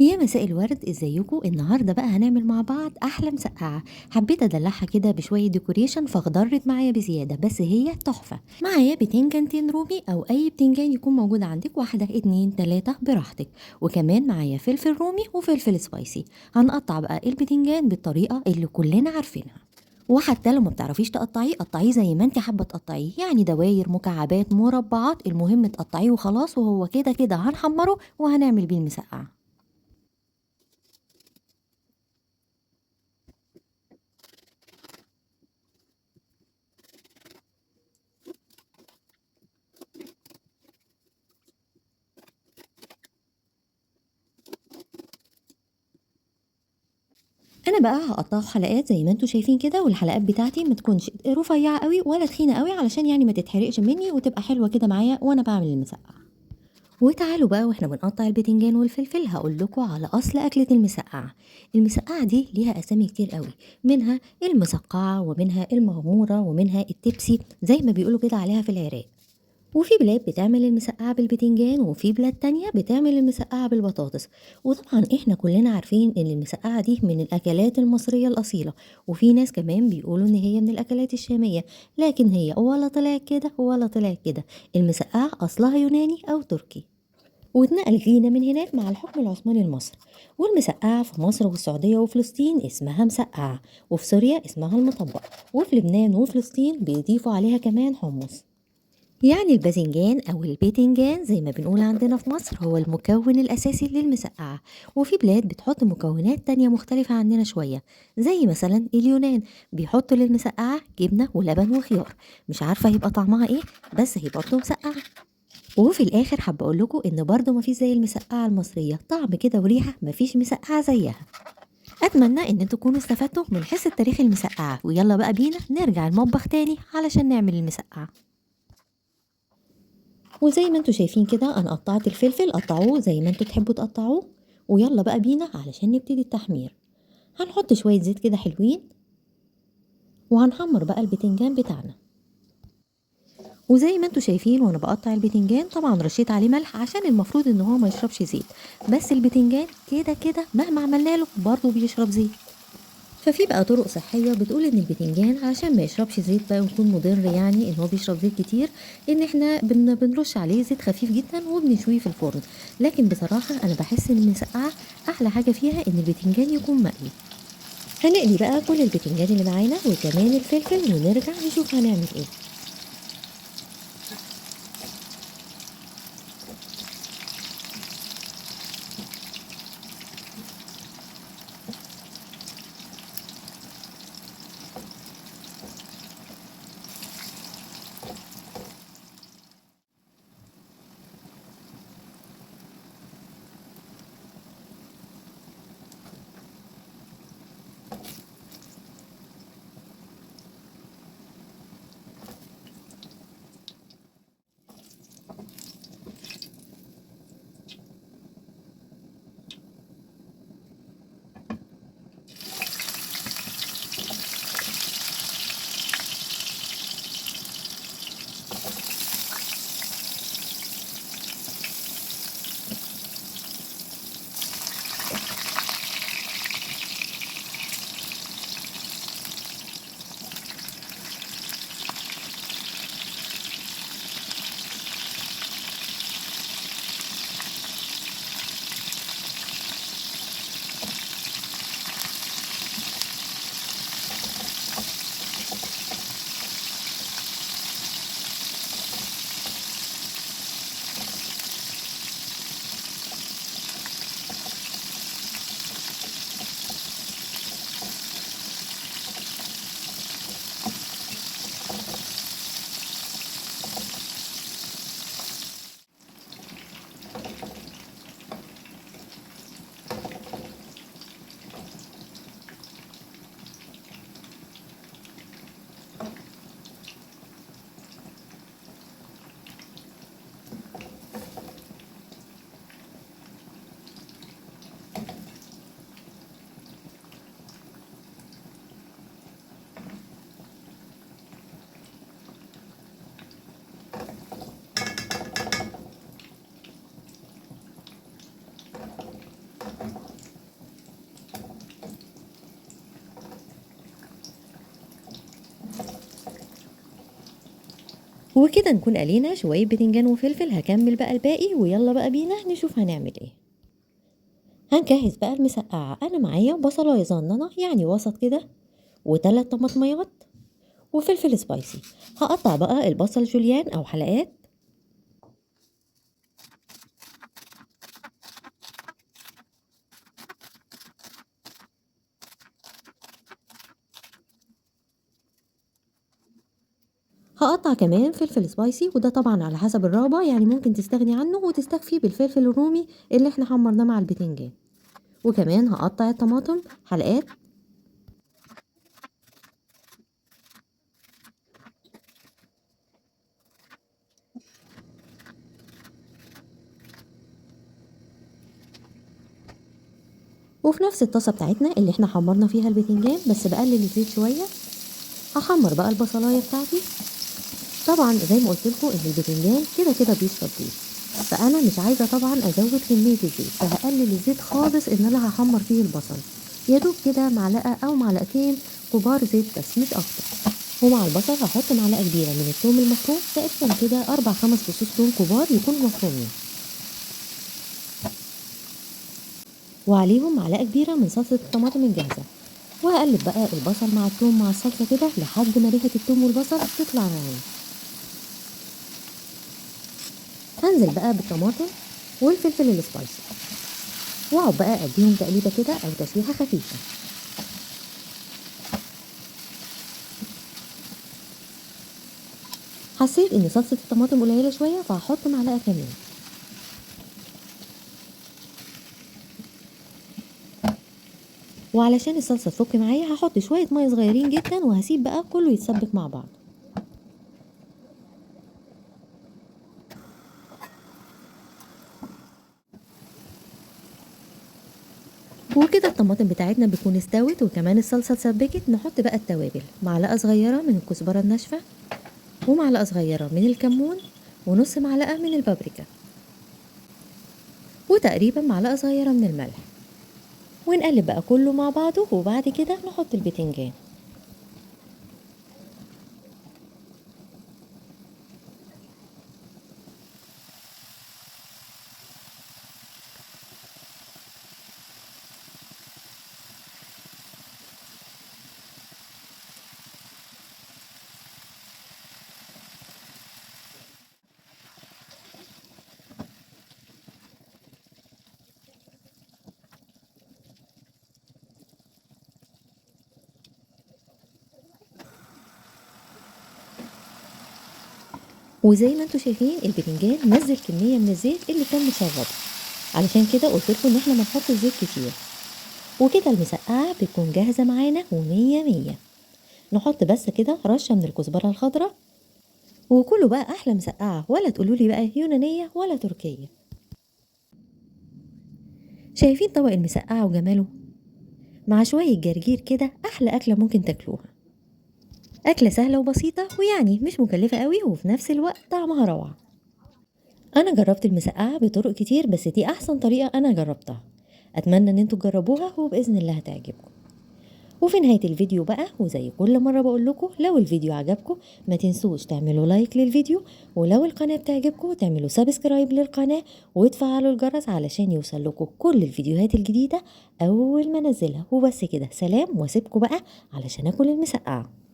يا مساء الورد، ازيكم؟ النهارده بقى هنعمل مع بعض احلى مسقعه. حبيت ادلعها كده بشوية decoration فخضرت معايا بزيادة، بس هي تحفة. معايا بتنجانتين رومي او اي بتنجان يكون موجود عندك، 1 2 3 براحتك. وكمان معايا فلفل رومي وفلفل spicy. هنقطع بقى البتنجان بالطريقة اللي كلنا عارفينها، وحتى لو ما بتعرفيش تقطعيه قطعية زي ما انت حابة تقطعيه، يعني دواير، مكعبات، مربعات، المهم تقطعيه وخلاص. وهو كده كده هنحمره وهنعمل بيه المسقعه. انا بقى هقطعه حلقات زي ما انتوا شايفين كده، والحلقات بتاعتي ما تكونش رفيعة قوي ولا تخينة قوي علشان ما تتحرقش مني وتبقى حلوة كده معايا وانا بعمل المسقعه. وتعالوا بقى واحنا بنقطع البتنجان والفلفل هقول لكم على اصل اكله المسقعه. المسقعه دي ليها اسامي كتير قوي، منها المسقعه ومنها المغموره ومنها التبسي زي ما بيقولوا كده عليها في العراق. وفي بلاد بتعمل المسقعة بالبتنجان وفي بلاد تانية بتعمل المسقعة بالبطاطس. وطبعا احنا كلنا عارفين ان المسقعة دي من الاكلات المصرية الاصيلة، وفي ناس كمان بيقولوا ان هي من الاكلات الشامية، لكن هي ولا طلعت كده ولا طلعت كده. المسقعة اصلها يوناني او تركي واتنقلت لينا من هناك مع الحكم العثماني لمصر. والمسقعة في مصر والسعودية وفلسطين اسمها مسقعة، وفي سوريا اسمها المطبق، وفي لبنان وفلسطين بيضيفوا عليها كمان حمص. يعني الباذنجان أو الباذنجان زي ما بنقول عندنا في مصر هو المكون الأساسي للمسقعة. وفي بلاد بتحط مكونات تانية مختلفة عننا شوية، زي مثلا اليونان بيحطوا للمسقعة جبنة ولبن وخيار، مش عارفة هيبقى طعمها ايه بس هي برضه مسقعة. وفي الآخر حابة أقول لكم إن برضه مفيش زي المسقعة المصرية، طعم كده وريحة مفيش مسقعة زيها. أتمنى إن انتوا تكونوا استفدتوا من حصة تاريخ المسقعة، ويلا بقى بينا نرجع المطبخ تاني علشان نعمل المسقعة. وزي ما انتوا شايفين كده انا قطعت الفلفل، قطعوه زي ما انتوا تحبوا تقطعوه. ويلا بقى بينا علشان نبتدي التحمير. هنحط شوية زيت كده حلوين وهنحمر بقى البتنجان بتاعنا. وزي ما انتوا شايفين وانا بقطع البتنجان طبعا رشيت عليه ملح عشان المفروض ان هو ما يشربش زيت، بس البتنجان كده كده مهما عملنا له برضه بيشرب زيت. ففي بقى طرق صحية بتقول ان البتنجان علشان ما يشربش زيت بقى ويكون مضر، يعني ان هو بيشرب زيت كتير، ان احنا بنرش عليه زيت خفيف جدا وبنشويه في الفرن. لكن بصراحة انا بحس ان المسقعة احلى حاجة فيها ان البتنجان يكون مقلي. هنقلي بقى كل البتنجان اللي معانا وكمان الفلفل ونرجع نشوف هنعمل ايه. وكده نكون قلينا شوية بتنجان وفلفل. هكمل بقى الباقي ويلا بقى بينا نشوف هنعمل ايه. هنجهز بقى المسقعة. انا معايا بصلاية صغننة يعني وسط كده، وتلات طماطميات، وفلفل spicy. هقطع بقى البصل جوليان او حلقات. هقطع كمان فلفل spicy، وده طبعا على حسب الرغبة، يعني ممكن تستغني عنه وتستكفي بالفلفل الرومي اللي احنا حمرناه مع البتنجان. وكمان هقطع الطماطم حلقات. وفي نفس الطاسة بتاعتنا اللي احنا حمرنا فيها البتنجان، بس بقلل الزيت شوية، هحمر بقى البصلاية بتاعتي. طبعا زي ما قلت لكم ان البتنجان كده كده بيشرب زيت، فانا مش عايزه طبعا ازود كمية الزيت، فهقلل الزيت خالص ان انا هحمر فيه البصل، يا دوب كده معلقه او معلقتين كبار زيت بس مش اكتر. ومع البصل هحط معلقه كبيرة من الثوم المفروم، تقريبا كده 4-5 فصوص ثوم كبار يكونوا مفرومين، وعليهم معلقه كبيرة من صلصه الطماطم الجاهزة. وهقلب بقى البصل مع الثوم مع الصلصه كده لحد ما ريحه الثوم والبصل تطلع معايا. هنزل بقى بالطماطم والفلفل السبايسي، واقعد بقى اديهم تقليبه كده او تشويحه خفيفة. حسيت ان صلصه الطماطم قليله شوية فهحط معلقه كمان. وعلشان الصلصه تفك معايا هحط شوية مية صغيرين جدا، وهسيب بقى كله يتسبك مع بعض. وكده الطماطم بتاعتنا بتكون استوت وكمان الصلصه اتسبكت. نحط بقى التوابل، معلقه صغيرة من الكزبره الناشفه، ومعلقة صغيرة من الكمون، ونص معلقه من البابريكا، وتقريبا معلقه صغيرة من الملح. ونقلب بقى كله مع بعضه، وبعد كده نحط البتنجان. وزي ما انتم شايفين البتنجان نزل كمية من الزيت اللي كان مشربه، علشان كده قلت لكم ان احنا ما نحطش زيت كتير. وكده المسقعة بتكون جاهزة معانا ومية مية. نحط بس كده رشة من الكزبرة الخضراء، وكله بقى احلى مسقعة، ولا تقولوا لي بقى يونانية ولا تركية. شايفين طبق المسقعة وجماله مع شوية جرجير كده، احلى اكلة ممكن تاكلوها. أكلة سهلة وبسيطة ويعني مش مكلفة قوي، وفي نفس الوقت طعمها روعة. أنا جربت المسقعة بطرق كتير، بس دي أحسن طريقة أنا جربتها. أتمنى إن انتوا تجربوها وبإذن الله هتعجبكم. وفي نهاية الفيديو بقى، وزي كل مرة بقول لكم، لو الفيديو عجبكم ما تنسوش تعملوا like للفيديو، ولو القناة بتعجبكم تعملوا subscribe للقناة وتفعلوا الجرس علشان يوصل لكم كل الفيديوهات الجديدة أول ما انزلها. وبس كده، سلام، واسيبكم بقى علشان اكل المسقعة.